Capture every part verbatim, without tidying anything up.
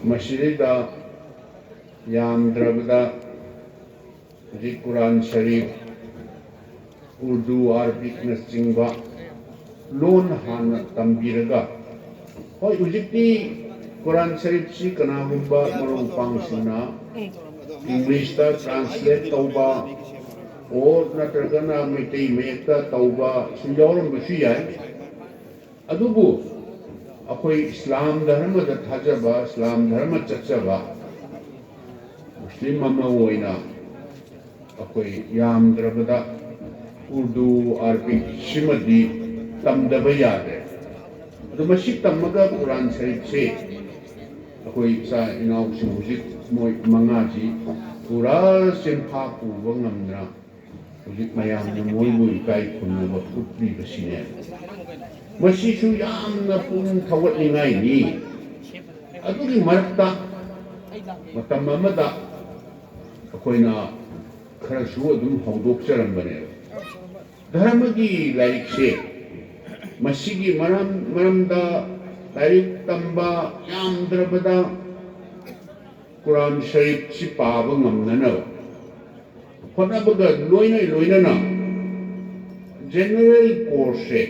ꯃꯁꯤꯗꯩꯗ ꯌꯥꯝꯗ꯭ꯔꯕꯗ ꯍꯧꯖꯤꯛ ꯀꯨꯔꯥꯟ ꯁꯔꯤꯐ, ꯎꯔꯗꯨ, ꯑꯥꯔꯕꯤꯛꯅꯆꯤꯡꯕ ꯂꯣꯟ ꯍꯥꯟꯅ ꯇꯝꯕꯤꯔꯒ, ꯍꯣꯏ, ꯍꯧꯖꯤꯛꯇꯤ ꯀꯨꯔꯥꯟ ꯁꯔꯤꯐꯁꯤ ꯀꯅꯥꯒꯨꯝꯕ ꯃꯔꯨꯞ ꯃꯄꯥꯡꯁꯤꯡꯅ ꯏꯪꯂꯤꯁꯇ ꯇ꯭ꯔꯥꯟꯁꯂꯦꯠ ꯇꯧꯕ, ꯑꯣ ꯅꯠꯇ꯭ꯔꯒꯅ ꯃꯩꯇꯩ ꯃꯌꯦꯛꯇ ꯇꯧꯕꯁꯨ ꯌꯥꯎꯔꯝꯕꯁꯨ ꯌꯥꯏ꯫ ꯑꯗꯨꯕꯨ ꯑꯩꯈꯣꯏ ꯏꯁꯂꯥꯝ ꯙꯔꯃꯗ ꯊꯥꯖꯕ, ꯏꯁꯂꯥꯝ ꯙꯔꯃ ꯆꯠꯆꯕ ꯃꯨꯁꯂꯤꯝ ꯑꯃ ꯑꯣꯏꯅ ꯑꯩꯈꯣꯏ ꯌꯥꯝꯗ꯭ꯔꯕꯗ ꯎꯔꯗꯨ, ꯑꯥꯔꯕꯤꯛ ꯁꯤꯃꯗꯤ ꯇꯝꯗꯕ ꯌꯥꯗ꯭ꯔꯦ꯫ ꯑꯗꯨ ꯃꯁꯤ ꯇꯝꯃꯒ ꯀꯨꯔꯥꯟ ꯁꯔꯤꯐꯁꯦ ꯑꯩꯈꯣꯏ ꯏꯆꯥ ꯏꯅꯥꯎꯁꯤꯡ ꯍꯧꯖꯤꯛ ꯃꯣꯏ ꯃꯉꯥꯁꯤ ꯄꯨꯔꯥ ꯆꯦꯟꯐꯥ ꯄꯨꯕ ꯉꯝꯗꯅ ꯍꯧꯖꯤꯛ ꯃꯌꯥꯝꯅ ꯃꯣꯏꯕꯨ ꯏꯀꯥꯏ ꯈꯨꯝꯅꯕ ꯎꯠꯂꯤꯕꯁꯤꯅꯦ꯫ ꯃꯁꯤꯁꯨ ꯌꯥꯝꯅ ꯄꯨꯛꯅꯤꯡ ꯊꯧꯒꯠꯅꯤꯡꯉꯥꯏꯅꯤ꯫ ꯑꯗꯨꯒꯤ ꯃꯔꯛꯇ ꯃꯇꯝ ꯑꯃꯗ ꯑꯩꯈꯣꯏꯅ ꯈꯔꯁꯨ ꯑꯗꯨꯝ ꯍꯧꯗꯣꯛꯆꯔꯝꯕꯅꯦꯕ꯫ ꯙꯔꯃꯒꯤ ꯂꯥꯏꯔꯤꯛꯁꯦ ꯃꯁꯤꯒꯤ ꯃꯔꯝ ꯃꯔꯝꯗ ꯂꯥꯏꯔꯤꯛ ꯇꯝꯕ ꯌꯥꯝꯗ꯭ꯔꯕꯗ ꯀꯨꯔꯥꯟ ꯁꯔꯤꯐꯁꯤ ꯄꯥꯕ ꯉꯝꯅꯅꯕ ꯍꯣꯠꯅꯕꯒ ꯂꯣꯏꯅ ꯂꯣꯏꯅꯅ ꯖꯦꯅꯔꯦꯜ ꯀꯣꯔꯁꯁꯦ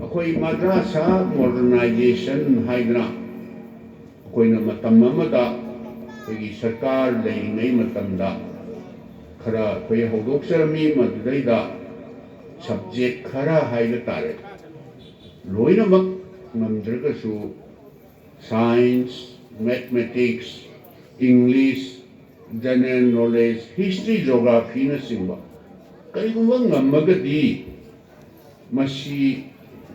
ꯑꯩꯈꯣꯏ ꯃꯗ꯭ꯔꯥꯁꯥ ꯃꯣꯗꯔꯅꯥꯏꯖꯦꯁꯟ ꯍꯥꯏꯗꯅ ꯑꯩꯈꯣꯏꯅ ꯃꯇꯝ ꯑꯃꯗ ꯑꯩꯈꯣꯏꯒꯤ ꯁꯔꯀꯥꯔ ꯂꯩꯔꯤꯉꯩ ꯃꯇꯝꯗ ꯈꯔ ꯑꯩꯈꯣꯏ ꯍꯧꯗꯣꯛꯆꯔꯝꯃꯤ꯫ ꯃꯗꯨꯗꯩꯗ ꯁꯕꯖꯦꯛ ꯈꯔ ꯍꯥꯏꯕ ꯇꯥꯔꯦ, ꯂꯣꯏꯅꯃꯛ ꯉꯝꯗ꯭ꯔꯒꯁꯨ science, mathematics, English, general knowledge, history, geographyꯅꯆꯤꯡꯕ ꯀꯔꯤꯒꯨꯝꯕ ꯉꯝꯃꯒꯗꯤ ꯃꯁꯤ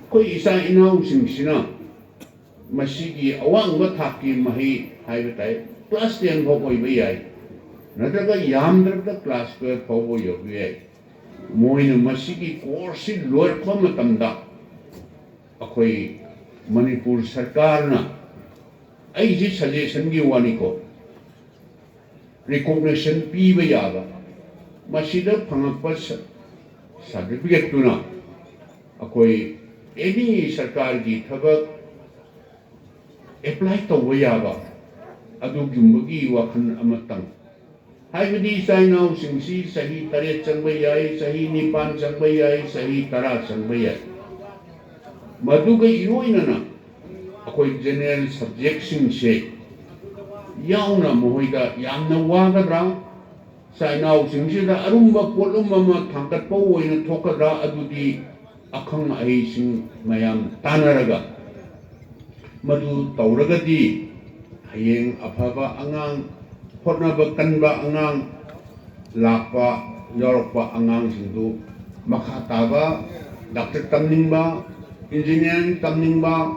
ꯑꯩꯈꯣꯏ ꯏꯆꯥ ꯏꯅꯥꯎꯁꯤꯡꯁꯤꯅ ꯃꯁꯤꯒꯤ ꯑꯋꯥꯡꯕ ꯊꯥꯛꯀꯤ ꯃꯍꯩ ꯍꯥꯏꯕ ꯇꯥꯏ, ꯀ꯭ꯂꯥꯁ ꯇꯦꯟ ꯐꯥꯎ ꯑꯣꯏꯕ ꯌꯥꯏ, ꯅꯠꯇ꯭ꯔꯒ ꯌꯥꯝꯗ꯭ꯔꯕꯗ ꯀ꯭ꯂꯥꯁ ꯇꯨꯌꯦꯜꯐ ꯐꯥꯎꯕ ꯌꯧꯕ ꯌꯥꯏ꯫ ꯃꯣꯏꯅ ꯃꯁꯤꯒꯤ ꯀꯣꯔꯁꯁꯤ ꯂꯣꯏꯔꯛꯄ ꯃꯇꯝꯗ ꯑꯩꯈꯣꯏ ꯃꯅꯤꯄꯨꯔ ꯁꯔꯀꯥꯔꯅ, ꯑꯩꯁꯤ ꯁꯖꯦꯁꯟꯒꯤ ꯋꯥꯅꯤꯀꯣ, ꯔꯤꯀꯣꯛꯅꯤꯁꯟ ꯄꯤꯕ ꯌꯥꯕ, ꯃꯁꯤꯗ ꯐꯪꯉꯛꯄ ꯁ-, ꯁꯥꯔꯇꯤꯐꯤꯀꯦꯠꯇꯨꯅ ꯑꯩꯈꯣꯏ ꯑꯦꯅꯤ ꯁꯔꯀꯥꯔꯒꯤ ꯊꯕꯛ ꯑꯦꯄ꯭ꯂꯥꯏ ꯇꯧꯕ ꯌꯥꯕ ꯑꯗꯨꯒꯨꯝꯕꯒꯤ ꯋꯥꯈꯜ ꯑꯃꯇꯪ, ꯍꯥꯏꯕꯗꯤ ꯏꯆꯥ ꯏꯅꯥꯎꯁꯤꯡꯁꯤ ꯆꯍꯤ ꯇꯔꯦꯠ ꯆꯪꯕ ꯌꯥꯏ, ꯆꯍꯤ ꯅꯤꯄꯥꯟ ꯆꯪꯕ ꯌꯥꯏ, ꯆꯍꯤ ꯇꯔꯥ ꯆꯪꯕ ꯌꯥꯏ, ꯃꯗꯨꯒ ꯏꯔꯣꯏꯅꯅ ꯑꯩꯈꯣꯏ ꯖꯦꯅꯦꯔꯦꯜ ꯁꯕꯖꯦꯛꯁꯤꯡꯁꯦ ꯌꯥꯎꯅ ꯃꯈꯣꯏꯗ ꯌꯥꯝꯅ ꯋꯥꯒꯗ꯭ꯔꯥ? ꯏꯆꯥ ꯏꯅꯥꯎꯁꯤꯡꯁꯤꯗ ꯑꯔꯨꯝꯕ ꯄꯣꯠꯂꯨꯝ ꯑꯃ ꯊꯥꯡꯒꯠꯄ ꯑꯣꯏꯅ ꯊꯣꯛꯀꯗ꯭ꯔꯥ? ꯑꯗꯨꯗꯤ ꯑꯈꯪ ꯑꯍꯩꯁꯤꯡ ꯃꯌꯥꯝ ꯇꯥꯟꯅꯔꯒ, ꯃꯗꯨ ꯇꯧꯔꯒꯗꯤ ꯍꯌꯦꯡ ꯑꯐꯕ ꯑꯉꯥꯡ, ꯍꯣꯠꯅꯕ ꯀꯟꯕ ꯑꯉꯥꯡ ꯂꯥꯛꯄ, ꯌꯥꯎꯔꯛꯄ ꯑꯉꯥꯡꯁꯤꯡꯗꯨ ꯃꯈꯥ ꯇꯥꯕ ꯗꯥꯛꯇꯔ ꯇꯝꯅꯤꯡꯕ, ꯏꯟꯖꯤꯅꯤꯌꯥꯔꯤꯡ ꯇꯝꯅꯤꯡꯕ,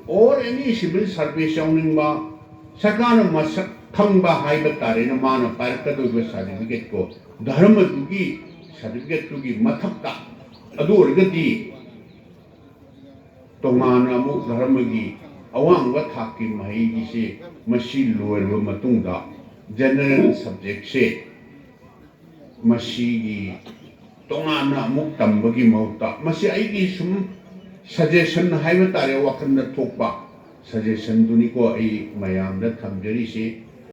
or any civil service ꯌꯥꯎꯅꯤꯡꯕ, ꯁꯔꯀꯥꯔꯅ ꯃꯁꯛ ꯈꯪꯕ ꯍꯥꯏꯕ ꯇꯥꯔꯦꯅꯦ, ꯃꯥꯅ ꯄꯥꯏꯔꯛꯀꯗꯧꯔꯤꯕ ꯁꯥꯔꯇꯤꯐꯤꯀꯦꯠꯇꯣ, ꯙꯔꯃꯗꯨꯒꯤ ꯁꯥꯔꯇꯤꯐꯤꯀꯦꯠꯇꯨꯒꯤ ꯃꯊꯛꯇ꯫ ꯑꯗꯨ ꯑꯣꯏꯔꯒꯗꯤ ꯇꯣꯉꯥꯟꯅ ꯑꯃꯨꯛ ꯙꯔꯃꯒꯤ ꯑꯋꯥꯡꯕ ꯊꯥꯛꯀꯤ ꯃꯍꯩꯒꯤꯁꯦ, ꯃꯁꯤ ꯂꯣꯏꯔꯕ ꯃꯇꯨꯡꯗ ꯖꯦꯅꯔꯦꯜ ꯁꯕꯖꯦꯛꯁꯦ ꯃꯁꯤꯒꯤ ꯇꯣꯉꯥꯟꯅ ꯑꯃꯨꯛ ꯇꯝꯕꯒꯤ ꯃꯍꯨꯠꯇ, ꯃꯁꯤ ꯑꯩꯒꯤ ꯁꯨꯝ ꯁꯖꯦꯁꯟ ꯍꯥꯏꯕ ꯇꯥꯔꯦ, ꯋꯥꯈꯜꯗ ꯊꯣꯛꯄ ꯁꯖꯦꯁꯟꯗꯨꯅꯤꯀꯣ ꯑꯩ ꯃꯌꯥꯝꯗ ꯊꯝꯖꯔꯤꯁꯤ꯫